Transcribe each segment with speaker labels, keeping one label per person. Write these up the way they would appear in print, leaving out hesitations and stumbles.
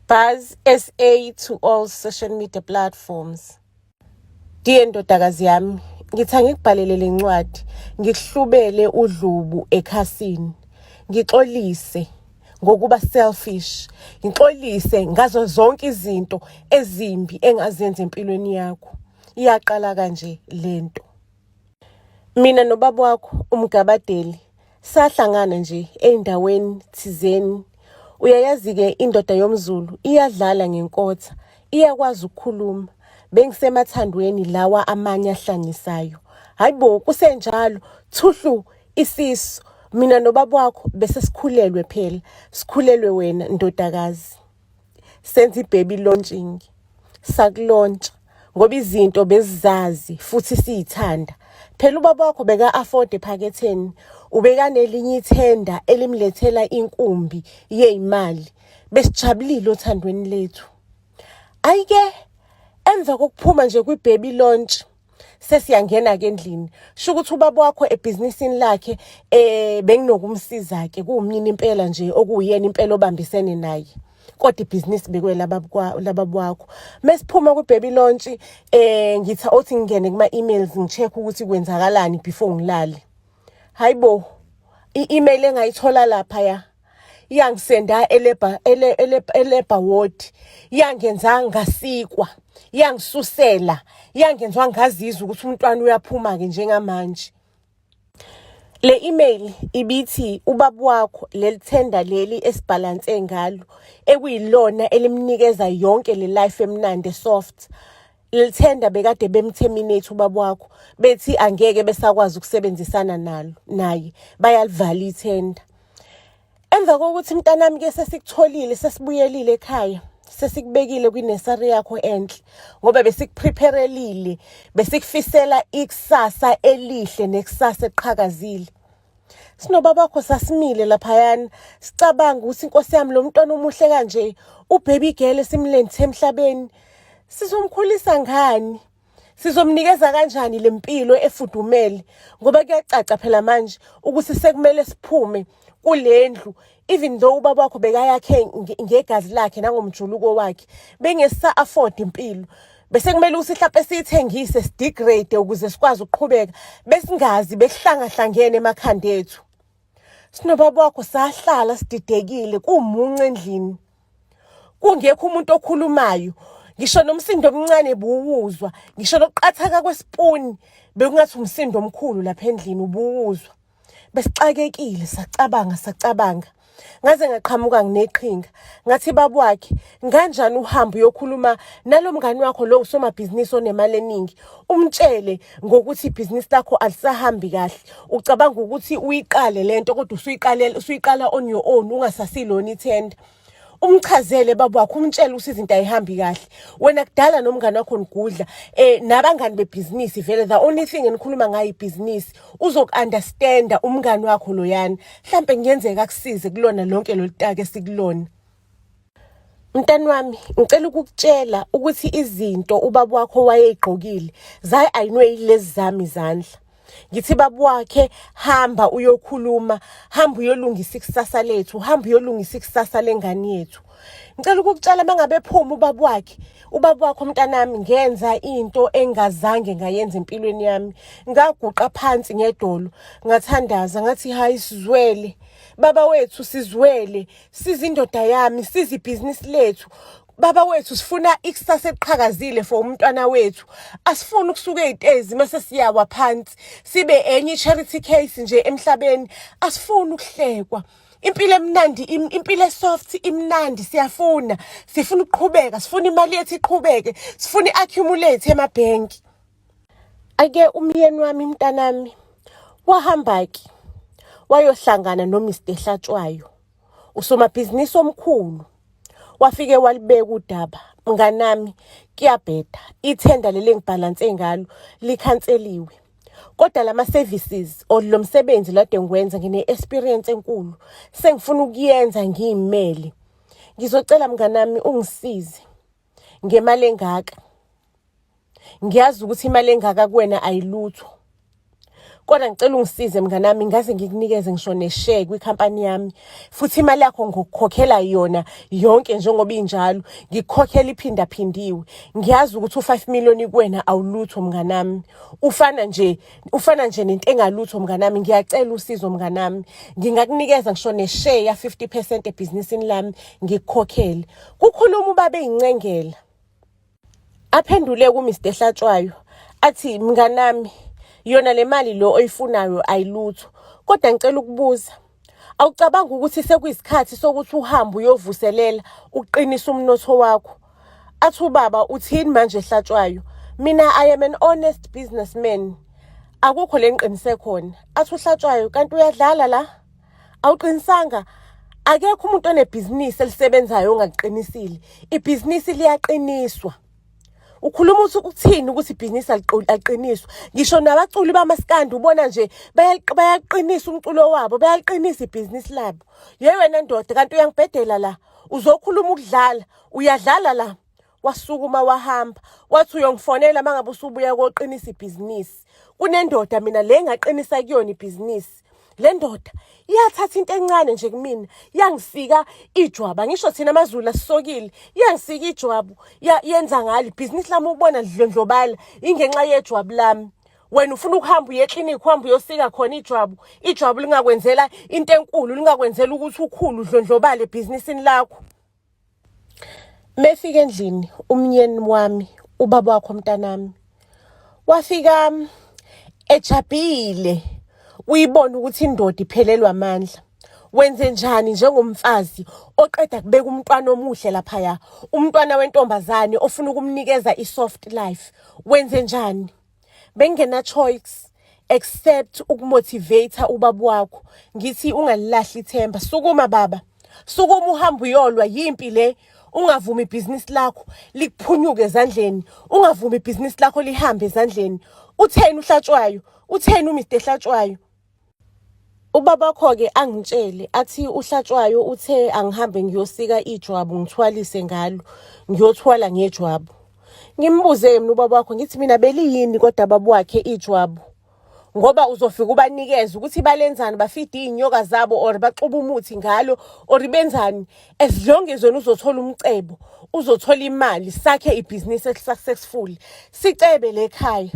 Speaker 1: Buzz SA to all social media platforms. Dear ndodakazi yami, ngithi angikubhalele le ncwadi, ngikuhlubele udlubu ekhasini. Ngixolise ngokuba selfish. Ngixolise ngazo zonke izinto ezimbi engazenza empilweni yakho. Iyaqala kanje lento. Mina nobaba wakho uMgabadeli sahlangana nje ey'ndaweni thizeni. Uyayazi-ke indoda yomZulu iyadlala ngenkotha, iyakwazi ukukhuluma. Bengisemathandweni lawa amanye ahlanyisayo. Hhayi bo, kusenjalo, thuhlu isisu. Mina nobaba wakho bese sikhulelwe phela, sikhulelwe wena ndodakazi. Senza i-baby launching, sakulontsha ngoba izinto bezizazi futhi siyithanda. Phela ubaba wakho beka-afford ephaketheni, ubekanelinye ithenda elimlethela inkumbi yey'mali. Besijabulile othandweni lethu. Ayi-ke emva kokuphuma nje kwi-baby launch, sesiyangena-ke endlini. Sho ukuthi ubaba wakho ebhizinisini lakhe benginokumsiza ke kuwumnini impela nje okuwuyena impela obambisene naye. Kodwa ibhizinisi bekwelababa wakho. Mesiphuma kwi-baby launch ngithi othi ngingene kuma-emails ngi-check ukuthi kwenzakalani before ngilale. Hayi bo, i-email engayithola laphaya yangisenda e-labour e-labour ward, yangenza ngasikwa, yangisusela, yangenza ngazizwa ukuthi umntwana uyaphuma-ke njengamanje. Le email ibithi ubaba wakho leli thenda leli esibhalanse ngalo ekuyilona elimnikeza yonke le life emnandi soft. Leli thenda bekade bem-terminate ubaba wakho, bethi angeke besakwazi ukusebenzisana nalo naye, bayalivala ithenda. Emva kokuthi mntanami ke sesikutholile, sesibuyelile ekhaya, sesikubekile kwi-nursery yakho enhle ngoba besikuprepare-elile, besikufisela ikusasa elihle nekusasa eqhakazile. Sinobaba wakho sasimile laphayana sicabanga ukuthi inkosi yami lo mntwana omuhle kanje, u-baby girl esimlethe emhlabeni, sizomkhulisa ngani? Sizomnikeza kanjani le mpilo efudumele? Ngoba kuyacaca phela manje ukuthi sekumele siphume kule ndlu, even though ubaba wakho bekayakhe ngegazi lakhe nangomjuluko wakhe, bengesa-afford impilo. Bese kumele ukuthi hlampe siyithengise, sidegrade ukuze sikwazi ukuqhubeka. Besingazi, bekuhlangahlangene emakhanda ethu. Sinobaba wakho sahlala sididekile kumuncu endlini. Kungekho umuntu okhulumayo. Ngisho nomsindo omncane buwuzwa, ngisho nokuqathaka kwesipuni bekungathi umsindo omkhulu lapha endlini ubuwuzwa. Besixakekile sacabanga sacabanga. Ngaze ngaqhamuka ngineqhinga. Ngathi baba wakhe, nganjani uhambe uyokhuluma nalo mngani wakho lo usomabhizinisi onemali eningi. Umtshele ngokuthi ibhizinisi lakho alisahambi kahle. Ucabanga ukuthi uyiqale lento kodwa usuyiqalela usuyiqala on your own ungasasilona ithenda. Umchazele baba wakho, umtshele ukuthi izinto ayihambi kahle. Wena kudala nomngani wakho nigudla nabangani bebhizinisi vele the only thing enikhuluma ngayo ibhizinisi. Uzoku-understanda umngani wakho loyana. Mhlampe kungenzeka akusize kulona lonke lolu taka esikulona. Mntani wami, ngicela ukukutshela ukuthi izinto ubaba wakho wayeyigqokile zayi-ayinwe yilezi zami izandla. Ngithi baba wakhe hamba uyokhuluma, hamba uyolungisa ikusasa lethu, hamba uyolungisa ikusasa lengane yethu. Ngicela ukukutshela mangabe ephuma ubaba wakhe, ubaba wakho mntanami, ngenza into engazange ngayenza empilweni yami. Ngaguqa phansi ngedolo, ngathandaza ngathi hayi sizwele. Baba wethu sizwele, siza indoda yami, siza ibhizinisi lethu. Baba wethu sifuna ikusasa eqhakazile for umntwana wethu. Asifuni ukusuka ey'tezi mase siyawa phansi, sibe enye i-charity case nje emhlabeni. Asifuni ukuhlekwa. Impilo emnandi, impilo esoft imnandi siyafuna. Sifuna ukuqhubeka, sifuna imali yethu iqhubeke, sifuna i-accumulate emabhenki. Ake umyeni wami mntanami wahamba-ke wayohlangana no-Mr Hlatshwayo, usomabhizinisi omkhulu. Wafike walibeka udaba, mnganami kuyabheda, ithenda leli engibhalanse ngalo likhanseliwe. Kodwa lama services or lo msebenzi lade ngiwenza ngine-experience enkulu, sengifuna ukuyenza ngiyimele. Ngizocela mnganami ungisize ngemali engaka. Ngiyazi ukuthi imali engaka kuwena ayilutho. Kodwa ngicela ungisize mnganami, ngaze ngikunikeze ngisho ne-share kwikhampani yami. Futhi imali yakho ngokukhokhela yona yonke njengoba injalo, ngikukhokhela iphindaphindiwe. Ngiyazi ukuthi u-5 million kuwena awulutho mnganami. Ufana nje nento engalutho mnganami. Ngiyacela usizo mnganami. Ngingakunikeza ngisho ne-share ya 50% ebhizinisini lami, ngikukhokhele. Kukhuluma ubaba eyincengela. Aphendule kuMr Hlatshwayo athi, mnganami, yona le mali lo oyifunayo ayilutho, kodwa ngicela ukubuza, awucabangi ukuthi sekuyisikhathi sokuthi uhambe uyovuselela uqinise umnotho wakho? Athi ubaba, uthini manje Hlatshwayo? Mina I am an honest businessman, akukho le ngiqinise khona. Athi uHlatshwayo, kanti uyadlala la? Awuqinisanga. Akekho umuntu onebhizinisi elisebenzayo ongaqinisile. Ibhizinisi liyaqiniswa. Ukhuluma uthi ukuthini ukuthi ibhizinisi aliqiniswa? Ngisho nabaculi bamaskandi ubona nje bayaqinisa umculo wabo, bayaliqinisa ibhizinisi labo. Ye wena ndoda, kanti uyangibhedela la? Uzokhuluma ukudlala, uyadlala la. Wasukuma wahamba, wathi uyongifonela uma ngabe usubuya koqinisa ibhizinisi. Kunendoda mina le ngaqinisa kuyona ibhizinisi. Le ndoda iyathatha into encane nje kumina, yangisika ijwaba. Ngisho thina amaZulu asisokile, yangisika ijwabu, yenza ngalo ibhizinisi lami. Ukubona lidlondlobala ingenxa yejwabu lami. Wena ufuna ukuhamba uye eklinikhi, uhambe uyosika khona ijwabu. Ijwabu lingakwenzela into enkulu, lingakwenzela ukuthi ukhulu udlondlobale ebhizinisini lakho. Mefika endlini umnyeni wami, ubaba wakho mntanami, wafika ejabhile. Uyibona ukuthi indoda iphelelwa amandla. Wenze njani njengomfazi oqeda kubeka umntwana omuhle laphaya, umntwana wentombazane ofuna ukumnikeza i-soft life? Wenze njani? Bengena choice except ukumotivate ubaba wakho, ngithi ungalilahli ithemba, sukuma baba, sukuma uhambe uyolwa, yimpi le. Ungavumi ibhizinisi lakho likuphunyuke ezandleni, ungavumi ibhizinisi lakho lihambe ezandleni. Utheni uHlatshwayo? Utheni uMr Hlatshwayo? Ubaba wakho-ke angitshele athi uHlatshwayo uthe angihambe ngiyosika ijwabu, ngithwalise ngalo, ngiyothwala ngejwabu. Ngimbuze mina ubaba wakho, ngithi mina, beliyini kodwa baba wakhe ijwabu? Ngoba uzofika ubanikeze ukuthi balenzani, bafide iy'nyoka zabo or baxuba umuthi ngalo or benzani, as long as wena uzothola umcebo, uzothola imali, sakhe ibhizinisi eli-successful, sicebe le khaya.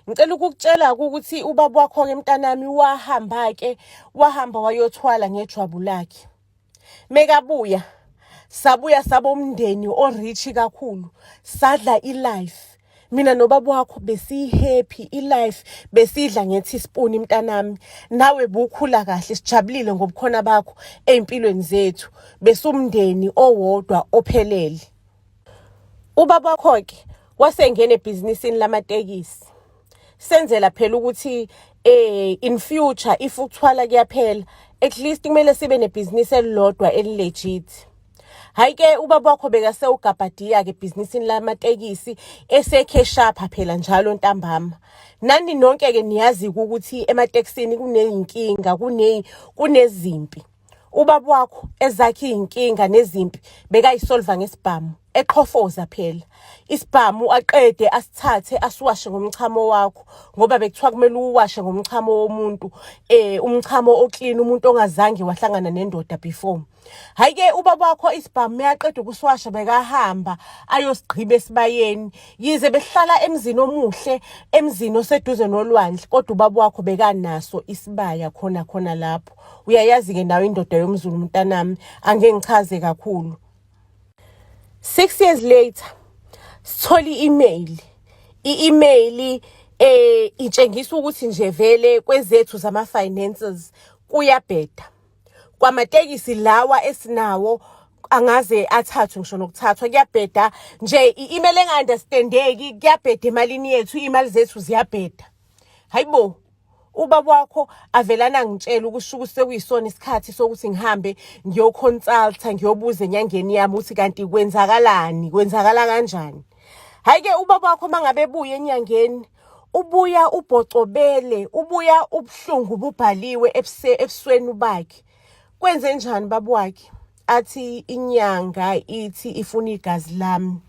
Speaker 1: Ngicela ukukutshela ukuthi ubaba wakho-ke mntanami wahamba-ke, wahamba wayothwala ngejwabu lakhe. Mekabuya, sabuya saba umndeni o-rich kakhulu, sadla i-life. Mina nobaba wakho besiyi-happy, i-life besidla nge-teaspoon mntanami. Nawe bukhula kahle, sijabulile ngobukhona bakho ey'mpilweni zethu. Besumndeni owodwa ophelele. Ubaba wakho-ke wasengena ebhizinisini lamatekisi. Senzela phela ukuthi in future if ukuthwala kuyaphela, at least kumele sibe nebhizinisi elilodwa eli-legit. Hhayi ke, ubaba wakho bekasewugabhadiya-ke ebhizinisini lamatekisi, esekheshapha phela njalo ntambama. Nani nonke-ke niyazi-ke ukuthi ematekisini kuney'nkinga, kunezimpi. Ubaba wakho ezakhe iy'nkinga nezimpi bekayisolva ngesibhamu, eqhofoza phela isibhamu, aqede asithathe asiwashe ngomchamo wakho, ngoba bekuthiwa kumele uwashe ngomchamo womuntu, umchamo o-clean, umuntu ongazange wahlangana nendoda before. Hhayi-ke, ubaba wakho isibhamu meyaqeda ukusiwasha bekahamba ayosigqiba esibayeni. Yize behlala emzini omuhle, emzini oseduze nolwandle, kodwa ubaba wakho bekanaso isibaya khona khona lapho. Uyayazi-ke nawe indoda yomZulu mntanami, angeke ngichaze kakhulu. 6 years later sithola i-email. I-email itshengisa ukuthi nje vele kwezethu zama-finances kuyabheda. Kwamatekisi lawa esinawo angaze athathwe ngisho nokuthathwa, kuyabheda nje. I-email enga-understandeki, kuyabheda emalini yethu, iy'mali zethu ziyabheda. Hayibo, ubaba wakho avelana ngitshela ukusho ukuthi sekuyisona isikhathi sokuthi ngihambe ngiyoconsulta, ngiyobuza enyangeni yami ukuthi kanti kwenzakalani, kwenzakala kanjani. Hhayi-ke, ubaba wakho uma ngabe ebuya enyangeni, ubuya ubhocobele, ubuya ubuhlungu bubhaliwe ebusweni bakhe. Kwenze njani baba wakhe? Athi inyanga ithi ifuna igazi lami.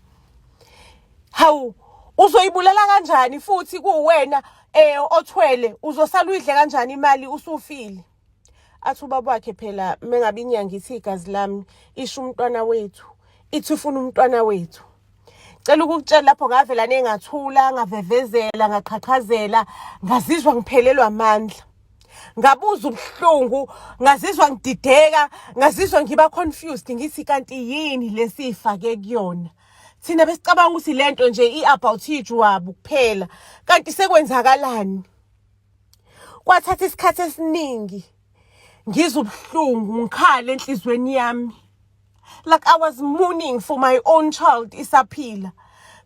Speaker 1: Hawu, uzoyibulala kanjani futhi kuwena? Othwele uzosala uyidle kanjani imali usufile? Athi ubaba wakhe phela mengabe inyanga ithi igazi lami isho umntwana wethu, ithi ufuna umntwana wethu. Cela ukukutshela lapho ngavela nengathula, ngavevezela, ngaqhaqhazela, ngazizwa ngiphelelwa amandla. Ngabuza ubuhlungu, ngazizwa ngidideka, ngazizwa ngiba confused ngithi kanti yini lesifake kuyona. Thina besicabanga ukuthi lento nje i-about ijwabu kuphela, kanti sekwenzakalani? Kwathatha isikhathi esiningi ngizwa ubuhlungu ngikhala enhlizweni yami. Like I was mourning for my own child isaphila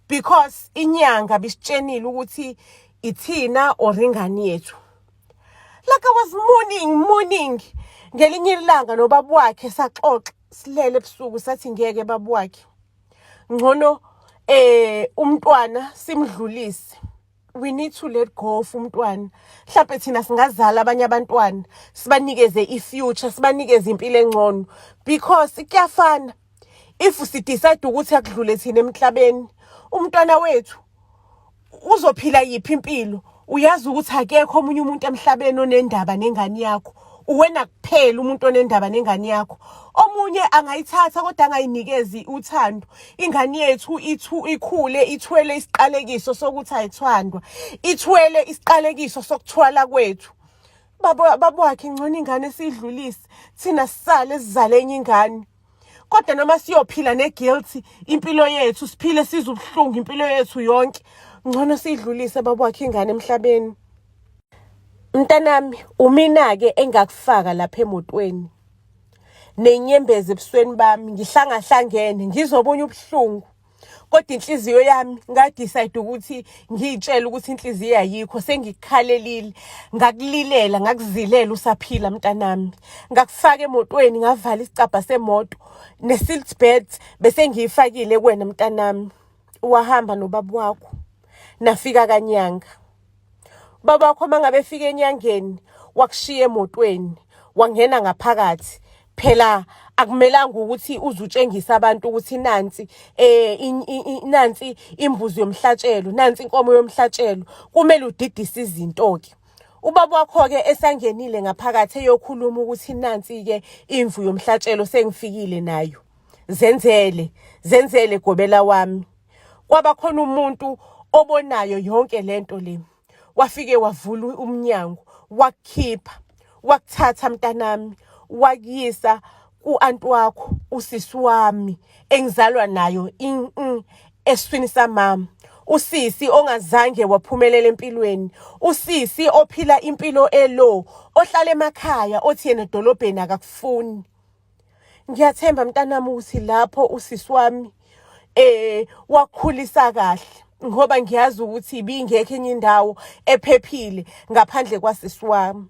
Speaker 1: because inyanga bisitshenile ukuthi ithina or ingane yethu. Like I was mourning, mourning. Ngelinye ilanga nobaba wakhe saxoxa silele ebusuku sathi ngeke baba wakhe. Ngcono umntwana simdlulise. We need to let go of umntwana. Mhlambe thina singazala abanye abantwana, sibanikeze i-future, sibanikeze impilo engcono because kuyafana. If si decide ukuthi akudlule thina emhlabeni, umntwana wethu uzophila yiphi impilo? Uyazi ukuthi akekho omunye umuntu emhlabeni onendaba nengane yakho. Uwena kuphela umuntu onendaba nengane yakho. Omunye angayithatha kodwa angayinikezi uthando. Ingane yethu ithu ikhule ithwele isiqalekiso sokuthi ayithandwa. Ithwele isiqalekiso sokuthwala kwethu. Baba wakhe ngcono ingane siyidlulise, thina sisale sizale enye ingane. Kodwa noma siyophila ne-guilt impilo yethu, siphile sizwe ubuhlungu impilo yethu yonke, ngcono siyidlulise baba wakhe ingane emhlabeni. Mntanami, umina-ke engakufaka lapha emotweni nenyembezi ebusweni bami, ngihlangahlangene ngizobonye ubuhlungu, kodwa inhliziyo yami nga-decide ukuthi ngiyitshele ukuthi inhliziyo ayikho. Sengikukhalelile, ngakulilela, ngakuzilela usaphila mntanami. Ngakufaka emotweni, ngavala isicabha semoto ne-seat belt bese ngiyifakile kuwena mntanami. Wahamba nobaba wakho nafika kanyanga. Baba wakho mangabe efika enyangeni wakushiya emotweni wangena ngaphakathi. Phela akumelanga ukuthi uzutshengisa abantu ukuthi nansi nansi imbuzi yomhlatshelo, nansi inkomo yomhlatshelo. Kumele udidise izinto ke. Ubaba wakho ke esangenile ngaphakathi eyokhuluma ukuthi nansi ke imvu yomhlatshelo sengifikile nayo. Zenzele, zenzele gobela wami. Kwaba khona umuntu obonayo yonke lento le. Wafike wavula umnyango, wakukhipha, wakuthatha mntanami, wakuyisa ku-anti wakho, usisi wami engizalwa nayo esiswini samama. Usisi ongazange waphumelela empilweni, usisi ophila impilo elo, ohlala emakhaya, othi yena edolobheni akakufuni. Ngiyathemba mntanami ukuthi lapho usisi wami wakukhulisa kahle, ngoba ngiyazi ukuthi ibingekho enye indawo ephephile ngaphandle kwasisi wami.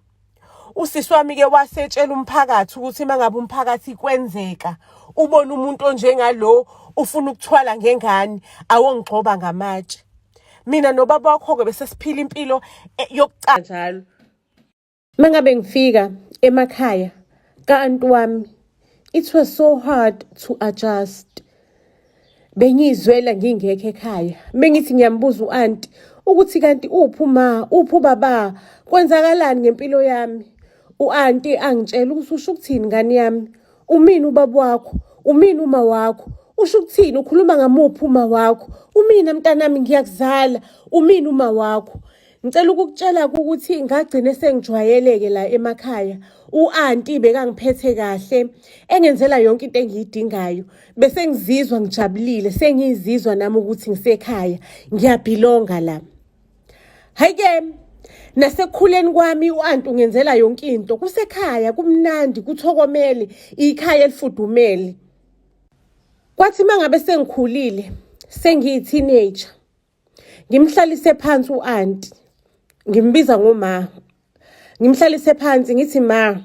Speaker 1: Usisi wami ke wasetshela umphakathi ukuthi mangabe umphakathi kwenzeka ubona umuntu onjengalo ufuna ukuthwala ngengane, awongigxoba ngamatshe. Mina nobaba wakho ke bese siphila impilo yokucala njalo. Mangabe ngifika emakhaya ka-anti wami, it was so hard to adjust. Bengiyizwela ngingekho ekhaya. Bengithi ngiyambuza u-anti ukuthi kanti uphi uma, uphi ubaba, kwenzakalani ngempilo yami? U-anti angitshela ukuthi usho ukuthini ngane yami? Umini ubaba wakho? Umini uma wakho? Usho ukuthini? Ukhuluma ngamuphi uma wakho? Umina mntanami ngiyakuzala. Umini uma wakho? Ngicela ukukutshela ukuthi ngagcine sengijwayeleke la emakhaya. U-anti bekangiphethe kahle, engenzela yonke into engiyidingayo. Bese ngizizwa ngijabulile, sengizizwa nami ukuthi ngisekhaya, ngiyabhilonga la. Hayi-ke, nasekukhuleni kwami u-anti ungenzela yonke into. Kusekhaya, kumnandi, kuthokomele, ikhaya elifudumele. Kwathi uma ngabe sengikhulile, sengiyi-teenager, ngimhlalise phansi u-anti, ngimbiza ngoma. Ngimhlalise phansi ngithi ma,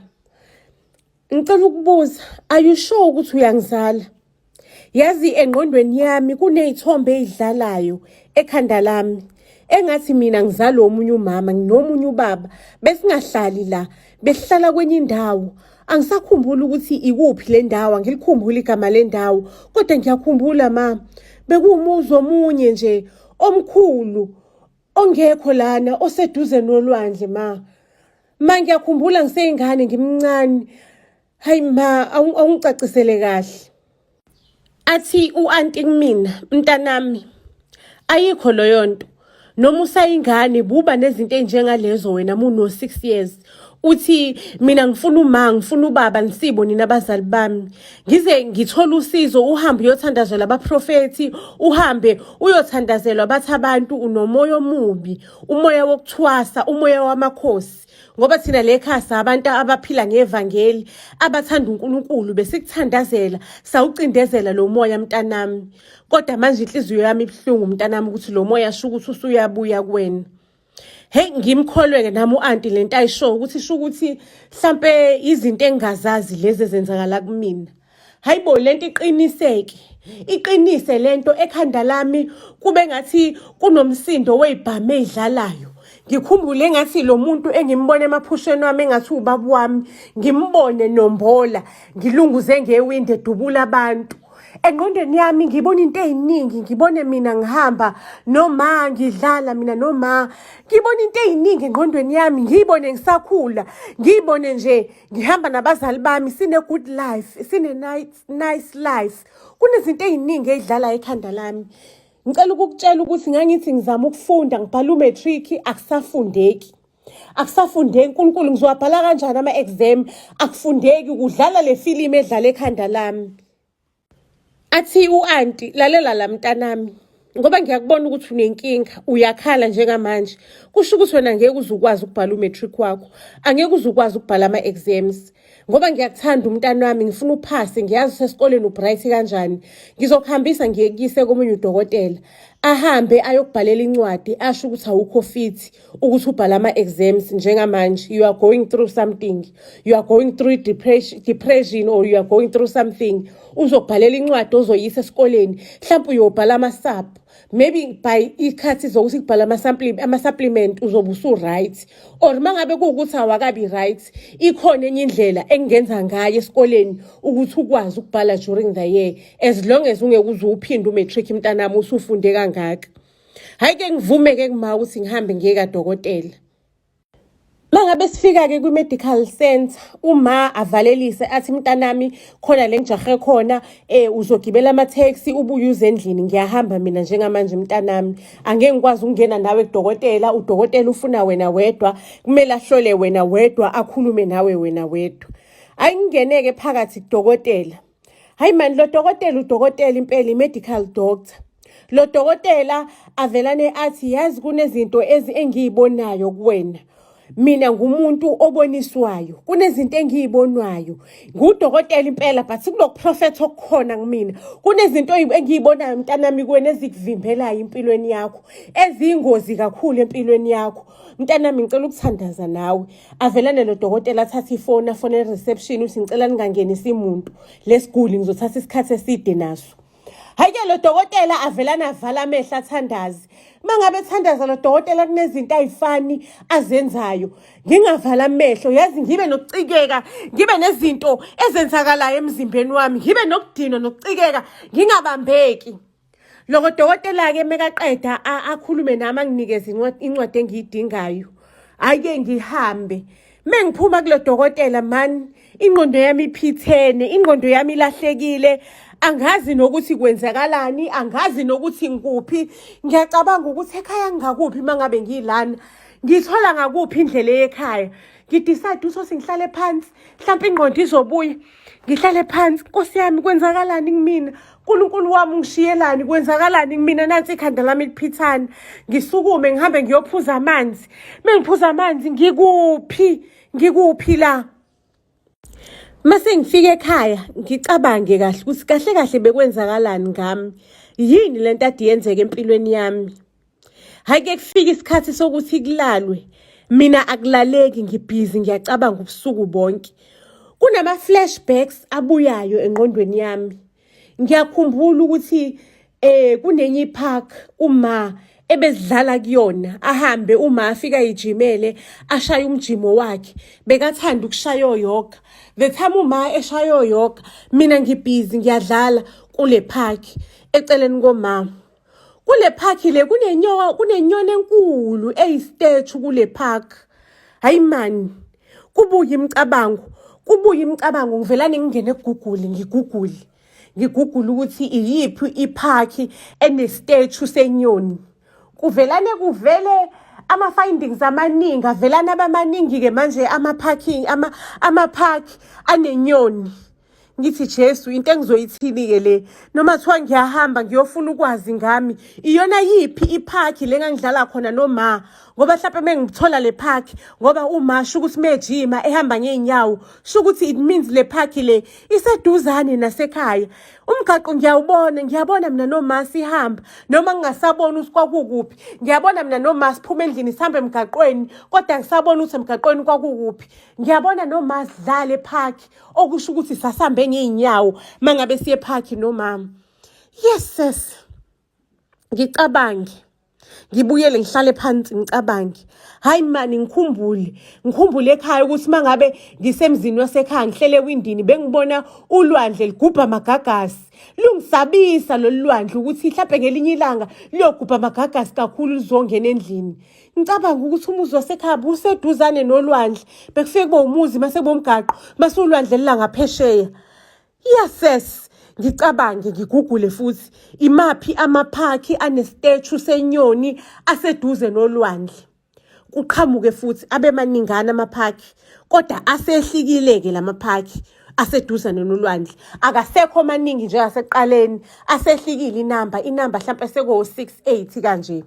Speaker 1: ngicela ukubuza, are you sure ukuthi uyangizala? Yazi engqondweni yami kuney'thombe ey'dlalayo ekhanda lami engathi mina ngizalwa omunye umama, nginomunye ubaba, besingahlali la, besihlala kwenye indawo. Angisakhumbuli ukuthi ikuphi le ndawo, angilikhumbuli igama le ndawo, kodwa ngiyakhumbula ma, bekuwumuzi omunye nje omkhulu. Ongekho lana oseduze nolwandle ma. Ma ngiyakhumbula ngiseyingane ngimncane. Hayi ma awungicacisele kahle. Athi u-anti kumina, mntanami, ayikho leyo nto. Noma usayingane buba nezinto ey'njengalezo wena muno-six years. Uthi mina ngifuna uma ngifuna ubaba nisibo nina abazali bami. Ngize ngithole usizo uhambe uyothandazela abaprofethi, uhambe uyothandazelwa bathi abantu unomoya omubi, umoya wokuthwasa, umoya wamakhosi. Ngoba thina le khasa abantu abaphila ngevangeli, abathanda uNkulunkulu besikuthandazela, sawucindezela lo moya mntanami. Kodwa manje inhliziyo yami ibuhlungu mntanami ukuthi lo moya sho ukuthi usuyabuya kuwena. Hey ngimkholwe-ke nami u-anti le nto ayishoyo ukuthi sho ukuthi hlampe izinto engingazazi lezi ezenzakala kumina. Hayi bo lento iqiniseke. Iqinise lento ekhanda lami kube ngathi kunomsindo weyibhamu eyidlalayo. Ngikhumbule engathi lo muntu engimbona emaphusheni wami engathi ubaba wami ngimbone nombola ngilunguze ngewindi edubula abantu. Engqondweni yami ngibona into ey'ningi ngibone mina ngihamba noma ngidlala mina noma ngibona into ey'ningi engqondweni yami ngiyibone ngisakhula ngiyibone nje ngihamba nabazali bami sine-good life sine-nice nice life kunezinto ey'ningi ey'dlala ekhanda lami. Ngicela ukukutshela ukuthi ngangithi ngizama ukufunda ngibhala u-matric akusafundeki. Akusafundeki uNkulunkulu ngizowabhala kanjani ama-exam akufundeki kudlala le filimu edlala ekhanda lami. Athi u-anti lalela la mntanami ngoba ngiyakubona ukuthi unenkinga uyakhala njengamanje kusho ukuthi wena ngeke uze ukwazi ukubhala u-matric wakho angeke uze ukwazi ukubhala ama-exams ngoba ngiyakuthanda umntana wami ngifuna uphase ngiyazi usesikoleni ubright kanjani ngizokuhambisa ngiyekise komunye udokotela ahambe ayokubhalela incwadi asho ukuthi awukho fit ukuthi ubhale ama-exams njengamanje you are going through something you are going through depression, depression or you are going through something uzokubhalela incwadi ozoyisa esikoleni mhlawumpe uyobhala ama-sub maybe by ikhathi zokuthi kubhala ama-supplement uzobe usu-right or uma ngabe kuwukuthi awakabi right ikhona enye indlela engingenza ngayo esikoleni ukuthi ukwazi ukubhala during the year as long as ungeke uze uphinde umatric mntanami usufunde kangaka. Hhayi ke ngivume-ke kuma ukuthi ngihambe ngiye kadokotela. Mangabe sifika-ke kwi-medical center uma avalelise athi mntanami khona le ngijahe khona uzogibela ama-taxi ubuye uze endlini ngiyahamba mina njengamanje mntanami angeke ngikwazi ukungena nawe kudokotela udokotela ufuna wena wedwa kumele ahlole wena wedwa akhulume nawe wena wedwa. Hhayi ngingeneke phakathi kudokotela. Hayi mani lo dokotela udokotela impela i-medical doctor. Lo dokotela avelane athi yazi kunezinto ezi engiyibonayo kuwena. Mina ngumuntu oboniswayo. Kunezinto engiyibonwayo. Ngudokotela impela but kulokuprofetha okukhona kumina. Kunezinto engiyibonayo mntanami kuwena ezikuvimbelayo empilweni yakho. Eziyingozi kakhulu empilweni yakho. Mntanami ngicela ukuthandaza nawe. Avelane lo dokotela athathe ifoni afone reception uthi ngicela ningangenisi muntu lesiguli ngizothatha isikhathi eside naso. Hayi-ke lo dokotela avelane avala amehlo athandaze. Uma ngabe ethandaza lo dokotela kunezinto ayifani azenzayo. Ngingavala amehlo yazi ngibe nokucikeka, ngibe nezinto ezenzakalayo emzimbeni wami, ngibe nokudinwa nokucikeka, ngingabambeki. Loko dokotela-ke mekaqeda akhulume nami anginikeze incwadi engiyidingayo. Hhayi-ke ngihambe. Mengiphuma kulo dokotela mani ingqondo yami iphithene, ingqondo yami ilahlekile. Angazi nokuthi kwenzakalani, angazi nokuthi ngikuphi. Ngiyacabanga ukuthi ekhaya ngingakuphi uma ngabe ngilana. Ngiyithola ngakuphi indlela eyekhaya. Ngidecide ukuthi ngihlale phansi, mhlawumpe ingqondo izobuya. Ngihlale phansi, Nkosi yami kwenzakalani kumina? Nkulunkulu wami ungishiyelani? Kwenzakalani kumina? Nansi ikhanda lami liphithana. Ngisukume ngihambe ngiyophuza amanzi. Mengiphuza amanzi ngikuphi? Ngikuphi la? Mase ngifika ekhaya ngicabange kahle ukuthi kahle kahle bekwenzakalani ngami. Yini lento ade yenzeka empilweni yami? Hayi ke kufika isikhathi sokuthi kulalwe. Mina akulaleki ngibhizi ngiyacabanga ubusuku bonke. Kunama-flashbacks abuyayo engqondweni yami. Ngiyakhumbula ukuthi kunenye ipark uma ebezidlala kuyona ahambe uma afika ayijimele ashaye umjimo wakhe bekathanda ukushaya oyoga the time uma eshaya oyoga mina ngibhizi ngiyadlala kule park eceleni komama. Kule park le kunenyoka, kunenyoni enkulu eyi-statue kule park. Hayi mani, kubuye imicabango, kubuye imicabango ngivelane ngingene ku-Google ngigugule. Ngigugule ukuthi iyiphi iphakhi ene-statue senyoni. Kuvelane kuvele ama-findings amaningi, avelana abamaningi-ke manje ama-parking, ama-park anenyoni. Ngithi Jesu into engizoyithini-ke le noma kuthiwa ngiyahamba ngiyofuna ukwazi ngami iyona yiphi iphakhi le ngangidlala khona noma ngoba mhlawumpe uma ngithola le phakhi ngoba uma sho ukuthi mejima ehamba ngey'nyawo sho ukuthi it means le phakhi le iseduzane nasekhaya umgaqo ngiyawubona ngiyabona mina noma sihamba noma ngingasaboni ukuthi kwakukuphi ngiyabona mina noma siphuma endlini sihambe emgaqweni kodwa ngisabona ukuthi emgaqweni kwakukuphi ngiyabona noma sidlale ephakhi okusho ukuthi sasambe ngey'nyawo uma ngabe siye ephakhi nomama. Yes sis, ngicabange ngibuyele ngihlale phansi ngicabange hayi mani ngikhumbule ngikhumbule ekhaya ukuthi uma ngabe ngisemzini wasekhaya ngihlele ewindini bengibona ulwandle ligubha amagagasi lungisabisa lolu lwandle ukuthi mhlawumbe ngelinye ilanga luyogubha amagagasi kakhulu lizongena endlini. Ngicabanga ukuthi umuzi wasekhaya buseduzane nolwandle bekufike kube umuzi mase kube umgaqo mase ulwandle lilangaphesheya. Yes, ngicabange ngigugule futhi imaphi amaphakhi anestethu senyoni aseduze nolwandle. Kuqhamuke futhi abe maningana amaphakhi kodwa asehlikile-ke la maphakhi aseduzane nolwandle akasekho maningi njengasekuqaleni asehlikile inamba inamba hlampe seko-six eight kanje.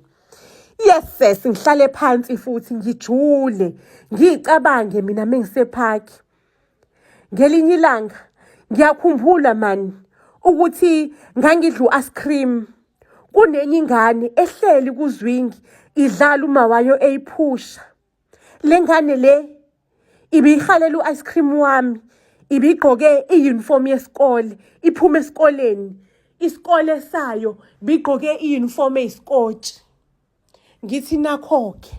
Speaker 1: Yes sis, ngihlale phansi futhi ngijule, ngicabange mina mengisephakhi. Ngelinye ilanga ngiyakhumbula mani ukuthi ngangidla u-ice cream. Kunenye ingane ehleli kuzwingi idlala uma wayo eyiphusha. Le ngane le ibiyihalela u-ice cream wami, ibigqoke i-uniform yesikole, iphuma esikoleni. Isikole sayo bigqoke i-uniform eyisikotshi. Ngithi nakho-ke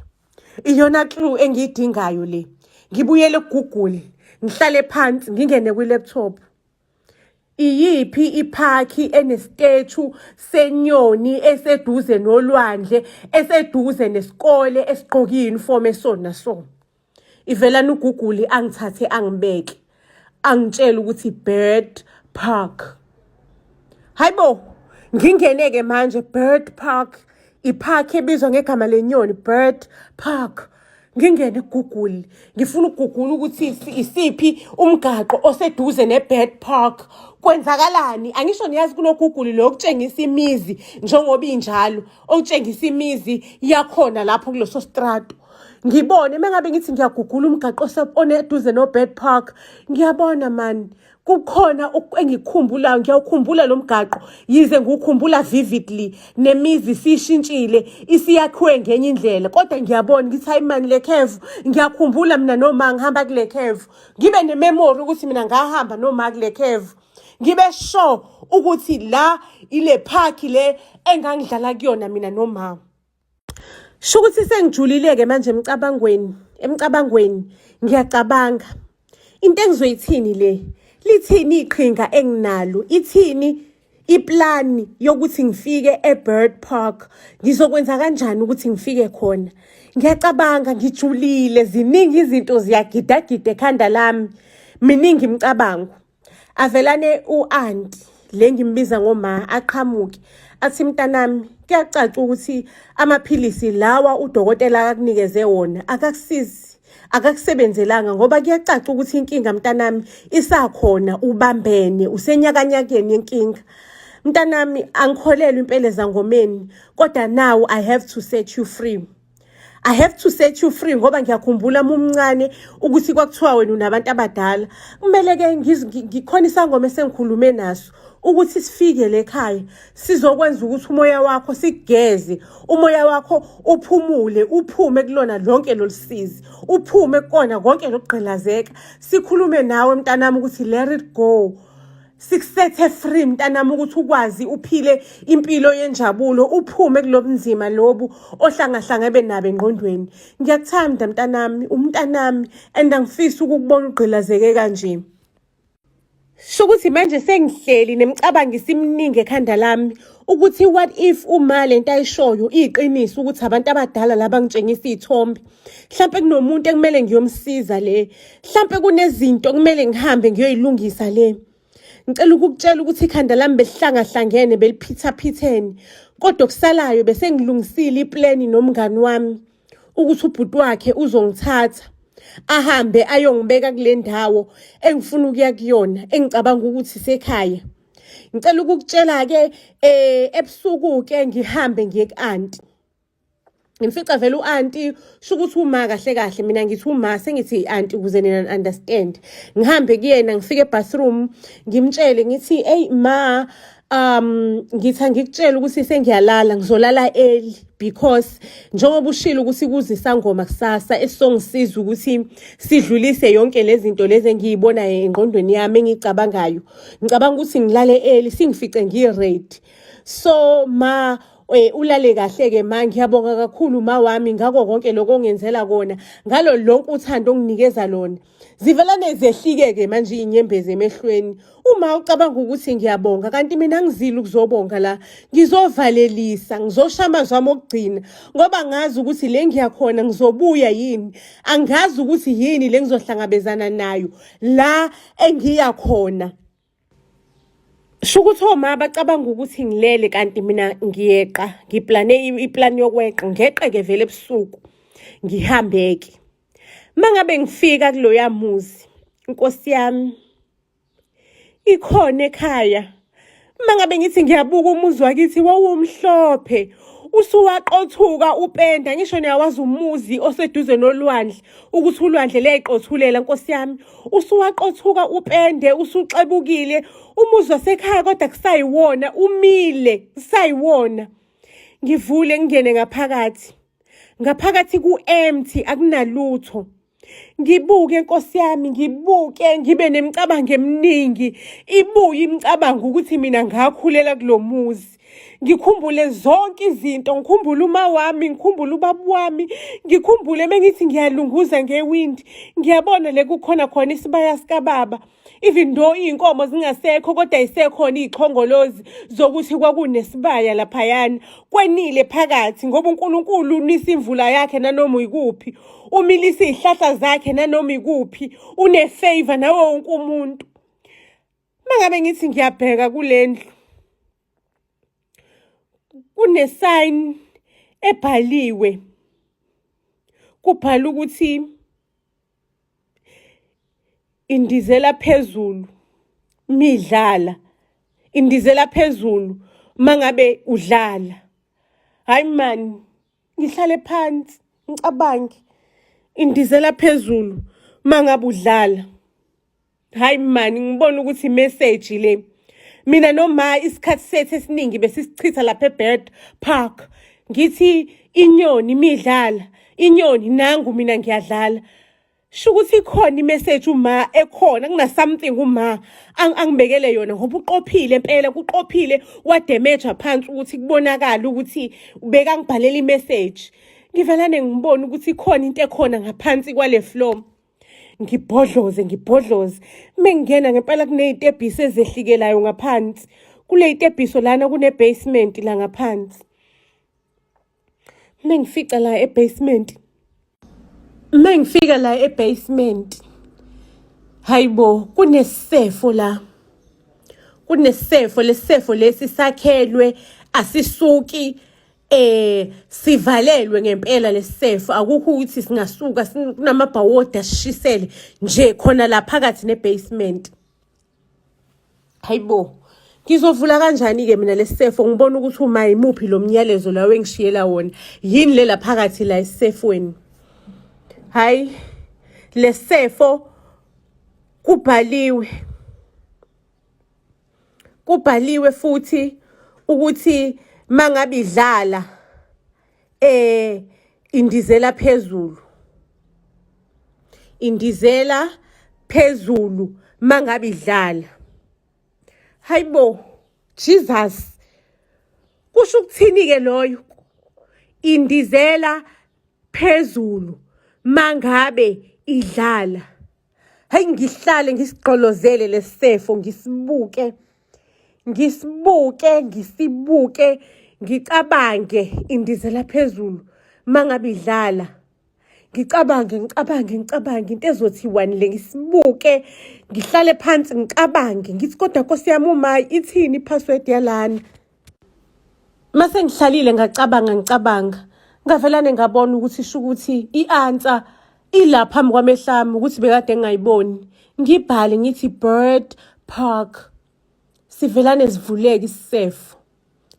Speaker 1: iyona clue engiyidingayo le. Ngibuyele ku-Google, ngihlale phansi ngingene kwi-laptop. Iyiphi iphakhi enestethu senyoni eseduze nolwandle eseduze nesikole esigqoke i-uniform eso naso? Ivelana uguguli angithathe angibeke angitshele ukuthi Bird Park. Hayibo, ngingene-ke manje Bird Park, iphakhi ebizwa ngegama lenyoni Bird Park. Ngingene ku-Google ngifuna ukugugula ukuthi isiphi umgaqo oseduze ne-Bird Park. Kwenzakalani? Angisho niyazi kuno-Google lo okutshengisa imizi njengoba injalo, okutshengisa imizi yakhona lapho kuleso strato. Ngibone uma ngabe ngithi ngiyagugula umgaqo oneduze no-Bird Park, ngiyabona mani kukhona engikukhumbulayo ngiyawukhumbula lo mgaqo yize ngiwukhumbula vividly nemizi isishintshile isiyakhiwe ngenye indlela kodwa ngiyabona ngithi hayi mani le khevu ngiyakhumbula mina noma ngihamba kule khevu ngibe nememory ukuthi mina ngahamba noma kule khevu ngibe sure ukuthi la ile park le engangidlala kuyona mina nomama. Sho ukuthi sengijulile-ke manje emcabangweni, emcabangweni ngiyacabanga. Into engizoyithini le? Lithini iqhinga enginalo? Ithini iplani yokuthi ngifike e-Bird Park? Ngizokwenza kanjani ukuthi ngifike khona? Ngiyacabanga ngijulile, ziningi izinto ziyagidagida ekhanda lami. Miningi imicabango. Avelane u-anti le ngimbiza ngoma aqhamuke athi mntanami kuyacaca ukuthi amaphilisi lawa udokotela akakunikeze wona akakusizi akakusebenzelanga ngoba kuyacaca ukuthi inkinga mntanami isakhona ubambene usenyakanyakeni yenkinga mntanami angikholelwa impela ezangomeni kodwa now I have to set you free. I have to set you free ngoba ngiyakhumbula mumncane ukuthi kwakuthiwa wena unabantu abadala. Kumele ke ngikhona isangoma esengikhulume naso ukuthi sifike le khaya sizokwenza ukuthi umoya wakho sigeze umoya wakho uphumule uphume kulona lonke lolusizi uphume kukona konke lokugqilazeka sikhulume nawe mntanami ukuthi let it go sikusethe free mntanami ukuthi ukwazi uphile impilo yenjabulo uphume kulobunzima lobu ohlangahlangebe nabo engqondweni ngiyakuthanda mntanami umntanami and angifisi ukukubona ugqilazeke kanje. Sho ukuthi manje sengihleli nemicabango isiminingi ekhanda lami ukuthi what if uma lento ayishoyo iyiqiniso ukuthi abantu abadala laba ngitshengisa iy'thombe, mhlampe kunomuntu ekumele ngiyomsiza le, mhlampe kunezinto okumele ngihambe ngiyoyilungisa le. Ngicela ukukutshela ukuthi ikhanda lami belihlangahlangene, beliphithaphithene, kodwa okusalayo bese ngilungisile ipleni nomngani wami ukuthi ubhuti wakhe uzongithatha ahambe ayongibeka kule ndawo engifuna ukuya kuyona engicabanga ukuthi isekhaya. Ngicela ukukutshela-ke ebusuku-ke ngihambe ngiye ku-anti. Ngimfica vele u-anti, sho ukuthi uma kahle kahle mina ngithi uma sengithi i-anti ukuze nina understand. Ngihambe kuyena ngifike ebathroom ngimtshele ngithi eyi ma, ngithi angikutshele ukuthi sengiyalala, ngizolala early because njengoba ushilo ukuthi kuze isangoma kusasa esizongisiza ukuthi sidlulise yonke lezi zinto lezi engiyibonayo engqondweni yami engiyicabangayo. Ngicabanga ukuthi ngilale early singifice ngi-ready. So ma, ulale kahle-ke ma, ngiyabonga kakhulu ma wami ngako konke lokho ongenzela kona, ngalo lonke uthando onginikeza lona. Zivelane zehlike-ke manje iy'nyembezi emehlweni. Uma ucabanga ukuthi ngiyabonga, kanti mina angizile ukuzobonga la, ngizovalelisa, ngizosho amazwi ami okugcina, ngoba ngazi ukuthi le ngiyakhona ngizobuya yini. Angazi ukuthi yini le ngizohlangabezana nayo la engiya khona. Sho ukuthi oma bacabanga ukuthi ngilele kanti mina ngiyeqa, ngiplane iplani yokweqa, ngeqe-ke vele ebusuku, ngihambe-ke. Uma ngabe ngifika kuloya muzi, Nkosi yami, ikhona ekhaya. Uma ngabe ngithi ngiyabuka umuzi wakithi wawumhlophe, usuwaqothuka upenda, ngisho niyawazi umuzi oseduze nolwandle, ukuthi ulwandle liyayiqothulela Nkosi yami. Usuwaqothuka upende, usuxebukile umuzi wasekhaya, kodwa kusayiwona, umile, kusayiwona. Ngivule ngingene ngaphakathi. Ngaphakathi ku-empty, akunalutho. Ngibuke Nkosi yami, ngibuke ngibe nemicabango eminingi, ibuye imicabango ukuthi mina ngakhulela kulo muzi. Ngikhumbule zonke izinto, ngikhumbule uma wami, ngikhumbule ubaba wami, ngikhumbule mengithi ngiyalunguza ngewindi, ngiyabona le kukhona khona isibaya sikababa. Even though iy'nkomo zingasekho kodwa yisekhona iy'xhongolozi zokuthi kwakunesibaya laphayana. Kwenile phakathi ngoba uNkulunkulu unisa imvula yakhe nanoma ikuphi, umilisa iy'hlahla zakhe nanoma ikuphi, une-favour nawo wonke umuntu. Uma ngabe ngithi ngiyabheka kule ndlu, kune-sign ebhaliwe, kubhalwe ukuthi indizela phezulu midlala, indizela phezulu mangabe udlala. Hayi mani, ngihlale phansi ngicabange, indizela phezulu mangabe udlala. Hayi mani, ngibona ukuthi imessage le. Mina noma isikhathi sethu esiningi besisichitha lapha eBird Park. Ngithi inyoni imidlala, inyoni nangu mina ngiyadlala. Sho ukuthi ikhona imessage uma ekhona, kuna something uma angibekele yona ngoba uqophile impela, kuqophile wadamage phansi ukuthi kubonakala ukuthi ubekangibhalela imessage. Ngivelane ngibone ukuthi ikhona into ekhona ngaphansi kwale floor. Ngibhodloze, ngibhodloze. Mengingena ngempela kuney'tebhisi ezehlikelayo ngaphansi. Kule y'tebhiso lana kune-basement la ngaphansi. Mengifica la e-basement. Mengifika la e-basement. Hayibo, kunesefo la. Kunesefo, lesefo lesi sakhelwe asisuki, sivalelwe ngempela lesefo, akukho ukuthi singasuka, kunamabhawodi asishisele nje khona la phakathi ne-basement. Hayibo, ngizovula kanjani-ke mina lesefo, ngibona ukuthi uma imuphi lo myalezo la engishiyela wona, yini le la phakathi la esefweni. Hayi, lesefo kubhaliwe. Kubhaliwe futhi ukuthi mangabe idlala indizela phezulu. Indizela phezulu mangabe idlala. Hayibo, Jesus. Kusho ukuthini ke loyo? Indizela phezulu mangabe idlala. Hayi ngihlale ngisigqolozele lesisefo ngisibuke ngisibuke ngisibuke ngicabange indizela phezulu mangabe idlala ngicabange ngicabange ngicabange into ezothiwani le ngisibuke ngihlale phansi ngicabange ngithi kodwa nkosi yami uma ithini i-password yalana mase ngihlalile ngacabanga ngicabanga ngavelane ngabona ukuthi sho ukuthi i-answer ila phambi kwamehlo ami ukuthi bekade ngingayiboni ngibhale ngithi bird park sivelane sivuleke isisefo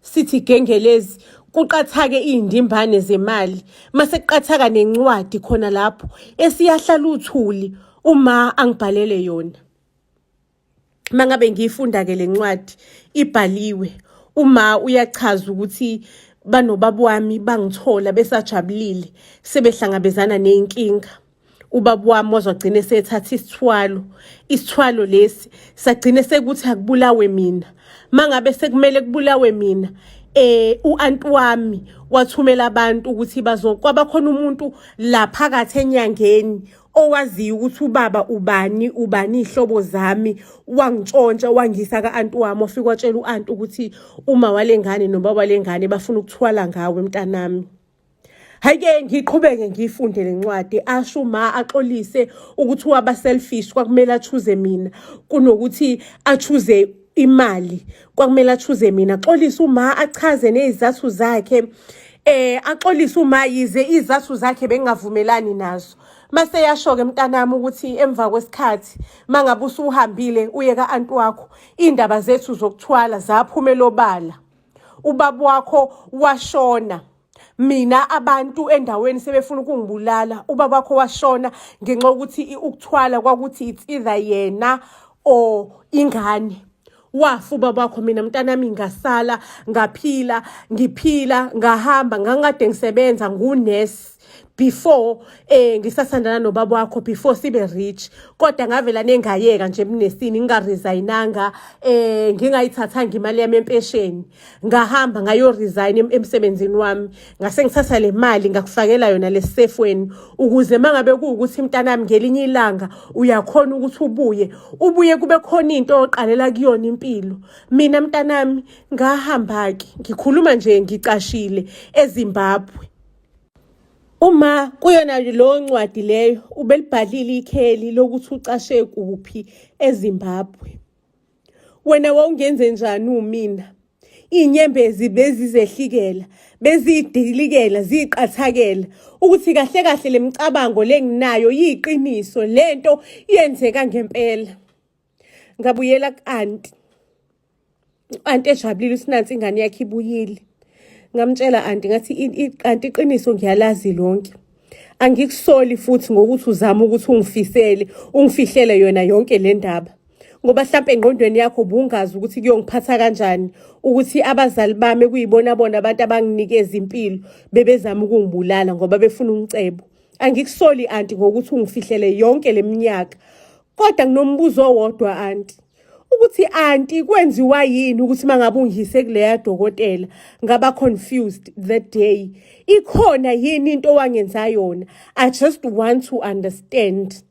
Speaker 1: sithi gengelezi kuqathake iy'ndimbane zemali mase kuqathaka nencwadi khona lapho esiyahlala uthuli uma angibhalele yona mangabe ngiyifunda-ke le ncwadi ibhaliwe uma uyachaza ukuthi banobaba wami bangithola besajabulile sebehlangabezana ney'nkinga ubaba wami waze wagcina esethatha isithwalo isithwalo lesi sagcine sekuthi akubulawe mina mangabe sekumele kubulawe mina eh uanti wami wathumela abantu ukuthi bazo kwabakhona umuntu la phakathi enyangeni owaziyo ukuthi ubaba ubani ubani ihlobo zami wangitshontsha wangisa ka-anti wami wafika watshela u-anti ukuthi uma walengane nobaba walengane bafuna ukuthwala ngawe mntanami Hayi-ke ngiqhubeke ngiyifunde le ncwadi asho uma axolise ukuthi waba selfish kwakumele achuze mina kunokuthi achuze imali kwakumele achuze mina axolise uma achaze nezizathu zakhe eh axolise uma yize izathu zakhe bengavumelani nazo mase yasho ke mntanami ukuthi emva kwesikhathi mangabe usuhambile uye ka-anti wakho iy'ndaba zethu zokuthwala zaphumela obala ubaba wakho washona mina abantu endaweni sebefuna ukungibulala ubaba wakho washona ngenxa yokuthi ukuthwala kwakuthi it's either yena or ingane wafa ubaba wakho mina mntanami ngasala ngaphila ngiphila ngahamba ngangikade ngisebenza ngunesi before eh ngisathandana nobaba wakho before sibe rich kodwa ngavela nengayeka nje emnesini ngingaresignanga eh ngingayithathanga imali yami empesheni ngahamba ngayo resign emsebenzini wami ngase ngithatha le mali ngakufakela yona lesefweni ukuze mangabe kuwukuthi mntanami ngelinye ilanga uyakhona ukuthi ubuye ubuye kube khona into oqalela kuyona impilo mina mntanami ngahamba ke ngikhuluma nje ngicashile eZimbabwe Uma kuyona leyo ncwadi leyo ubelibhalile ikheli lokuthi ucashe kuphi eZimbabwe. Wena wawungenze njani umina? Iy'nyembezi bezizehlikela, bezidilikela, ziyiqathakela ukuthi kahle kahle le micabango le nginayo yiqiniso lento yenzeka ngempela. Ngabuyela ku-anti. U-anti ejabulile ukuthi nansi ingane yakhe ibuyile. Ngamtshela anti ngathi anti iqiniso ngiyalazi lonke. Angikusoli futhi ngokuthi uzama ukuthi ungifisele, ungifihlele yona yonke le ndaba. Ngoba hlampe engqondweni yakho ubungazi ukuthi kuyongiphatha kanjani ukuthi abazali bami kuyibona bona abantu abanginikeza impilo bebezama ukungibulala ngoba befuna umcebo. Angikusoli anti ngokuthi ungifihlele yonke le minyaka. Kodwa nginombuzo owodwa anti. Ukuthi anti kwenziwa yini ukuthi mangabe ungise kuleya dokotela ngaba confused that day. Ikhona yini into owangenza yona? I just want to understand.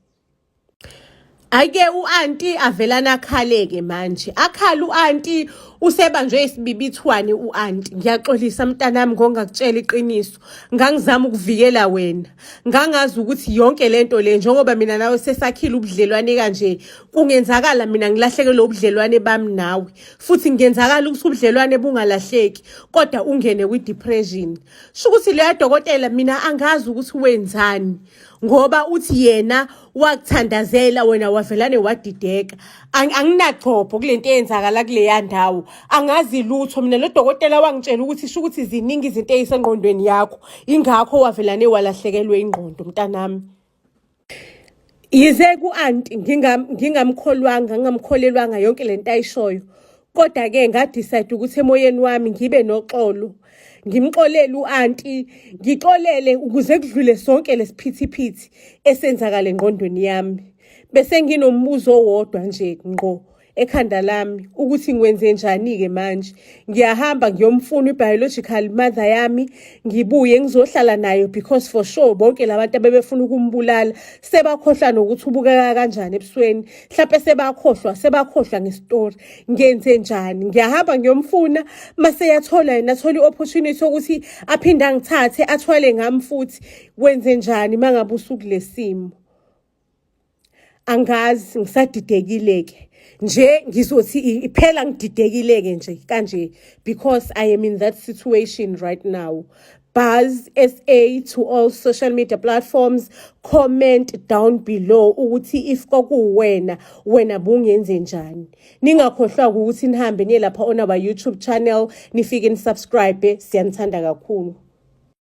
Speaker 1: Ake u-anti avelana akhaleke manje. Akhala u-anti usebanjwe isibibithwane u-anti. Ngiyaxolisa mntanami ngongakutshela iqiniso. Ngangizama ukuvikela wena. Ngangazi ukuthi yonke lento le njengoba mina nawe sesakhile ubudlelwane kanje kungenzakala mina ngilahlekelwe ubudlelwane bami nawe. Futhi kungenzakala ukuthi ubudlelwane bungalahleki kodwa ungene kwi-depression. Sho ukuthi leya dokotela mina angazi ukuthi wenzani. Ngoba uthi yena wakuthandazela wena wavelane wadideka. Anginagcobho kulento eyenzakala kuleya ndawo. Angazi lutho mina lo dokotela wangitshela ukuthi sho ukuthi ziningi izinto ezisengqondweni yakho. Ingakho wavelane walahlekelwe ingqondo mntanami. Yize ku-anti ngingamkholwanga ngingamkholelwanga yonke lento ayishoyo. Kodwa-ke ngadecide ukuthi emoyeni wami ngibe noxolo. Ngimxolele u-anti, ngixolele ukuze kudlule sonke lesiphithiphithi esenzakala engqondweni yami. Bese nginombuzo owodwa nje ngqo. ekhanda lami ukuthi ngwenze njani-ke manje. Ngiyahamba ngiyomfuna i-biological mother yami, ngibuye ngizohlala nayo because for sure bonke labantu abebefuna ukumbulala sebakhohlwa nokuthi ubukeka kanjani ebusweni. Mhlampe sebakhohlwa, sebakhohlwa ngestori. Ngenze njani? Ngiyahamba ngiyomfuna, mase yathola yena athola i-opportunity yokuthi aphinde angithathe athwale ngami futhi. Wenze njani uma ngabe usukulesimo? Angazi, ngisadidekile-ke nje, ngizothi iphela ngididekile-ke nje kanje because I am in that situation right now. Buzz SA to all social media platforms, comment down below ukuthi if kwakuwena, wena bungenze njani. Ningakhohlwa ukuthi nihambe niye lapha on our YouTube channel, nifike nisubscribe. Siyanithanda kakhulu.